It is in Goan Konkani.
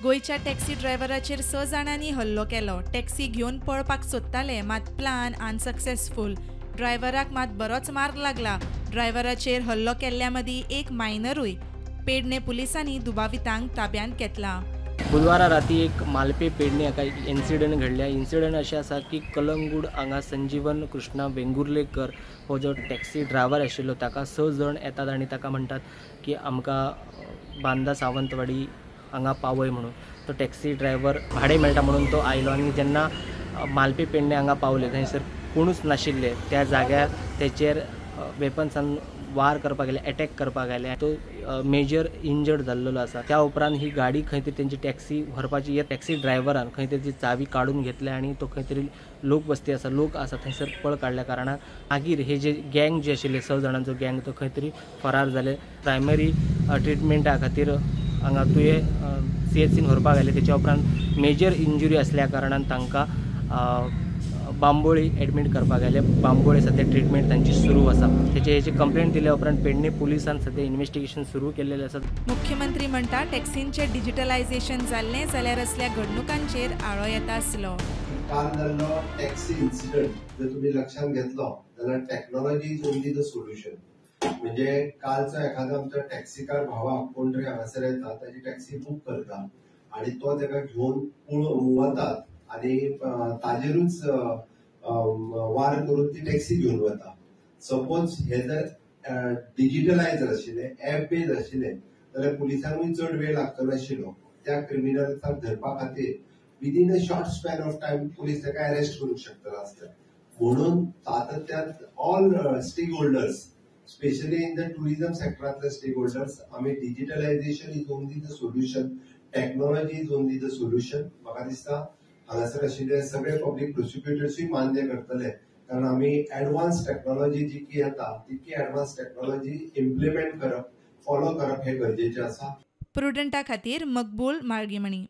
गोंयच्या टॅक्सी ड्रायव्हराचेर 6 जाणांनी हल्लो केलो. टॅक्सी घेवन पळपाक सोदताले, मात प्लान अनसक्सेसफूल. ड्रायव्हराक मात बरोच मार्ग लागला. ड्रायव्हराचेर हल्लो केल्ल्या मदीं एक मायनरूय. पेडणे पुलिसांनी दुबावितांक ताब्यांत घेतला. बुधवारा राती एक मालपे पेडणे हाका एक इन्सिडंट घडल्या. इन्सिडंट अशें आसा की कलंगूट हांगा संजीवन कृष्णा वेंगुर्लेकर हो जो टॅक्सी ड्रायव्हर आशिल्लो ताका 6 जण येतात आनी ताका म्हणटात की आमकां बांदा सावंतवाडी हांगा पावय म्हणून. तो टॅक्सी ड्रायव्हर भाडें मेळटा म्हणून तो आयलो आनी जेन्ना मालपे पेडणे हांगा पावले थंयसर कोणूच नाशिल्ले. त्या जाग्यार तेचेर वेपन्सान वार करपाक गेले, एटॅक करपाक गेले. तो मेजर इंजर्ड जाल्लो आसा. त्या उपरांत ही गाडी खंय तरी तेंची टॅक्सी व्हरपाची, या टॅक्सी ड्रायव्हरान खंय तरी ती चावी काडून घेतल्या आनी तो खंय तरी लोक वस्ती आसा, लोक आसा थंयसर पळ काडल्या कारणान मागीर हे जे गँग जे आशिल्ले 6 जाणांचो गँग तो खंय तरी फरार जाले. प्रायमरी ट्रिटमेंटा खातीर हांगा तुयें CHCन व्हरपाक आयले. तेच्या उपरांत मेजर इंजुरी आसल्या कारणान तांकां बांबोळी एडमीट करपाक आयले. बांबोळी सद्या ट्रिटमेंट तांची सुरू आसा. तेचे हेची कंप्लेंट दिल्या उपरांत पेडणे पुलिसान सद्या इन्वेस्टिगेशन सुरू केल्लेलें आसा. मुख्यमंत्री म्हणटा टॅक्सींचें डिजिटलायझेशन जाल्लें जाल्यार असल्या घडणुकांचेर आळो येता आसलो. काल जाल्लो टॅक्सी इन्सिडंट जर तुमी लक्षांत घेतलो जाल्यार technology is only the solution. म्हणजे कालचो एखादो आमचो टॅक्सीकार भावाक कोण तरी हांगासर येता, ताजी टॅक्सी बूक करता आनी तो ताका घेवन वतात आनी ताजेरूच वार करून ती टॅक्सी घेवन वता. सपोज हे जर डिजिटलायज आशिल्लें, एप बेज आशिल्लें जाल्यार पुलिसांकूय चड वेळ लागतलो आशिल्लो. त्या क्रिमिनल्साक धरपा खातीर within a short span of time police ताका अरेस्ट करूंक शकतले आसले. म्हणून सातत्यान all stakeholders, specially in the tourism सेक्टरांतले stake holders, आमी digitalisation is only the solution, technology is only the solution. म्हाका दिसता हांगासर आशिल्ले सगळे पब्लीक प्रोसिक्युटर्सूय मान्य करतले, कारण आमी एडवान्स टॅक्नॉलॉजी जितकी येता तितकी एडवान्स टॅक्नॉलॉजी इम्प्लिमेंट करप, फॉलो करप हें गरजेचें आसा. प्रुडंटा खातीर मकबूल मार्गीमणी.